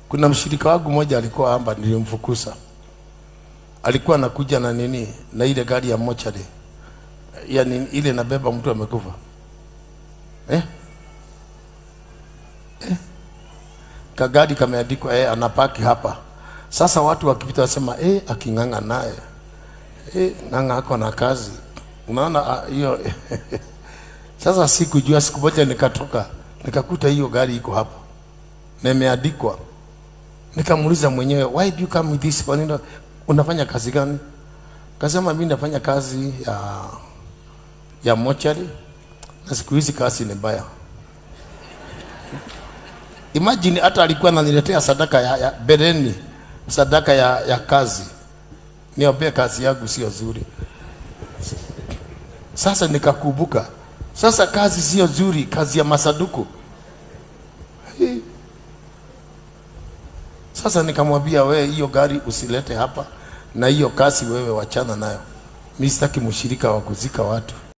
Kuna mshirika wangu mmoja alikuwa hapa, nilimfukuza. Alikuwa anakuja na nini, na ile gari ya mochari, yani ile nabeba mtu amekufa. Eh? Eh? Kagari kameandikwa anapaki hapa. Sasa watu wakipita wasema aking'ang'a naye. Ng'ang'a ako na kazi. Unaona hiyo. Sasa sikujua, siku moja nikatoka, nikakuta hiyo gari iko hapo na imeandikwa. Nikamuuliza mwenyewe, why do you come with this? Kwa nini unafanya kazi gani? Kasema mimi nafanya kazi ya mochari, na siku hizi kazi ni mbaya. Imagine hata alikuwa ananiletea sadaka ya bereni, sadaka ya kazi. Niombe kazi yangu sio nzuri. Sasa nikakumbuka, sasa kazi sio nzuri, kazi ya masaduku. Hii. Sasa nikamwambia, we hiyo gari usilete hapa, na hiyo kazi wewe wachana nayo. Mimi sitaki mshirika wa kuzika watu.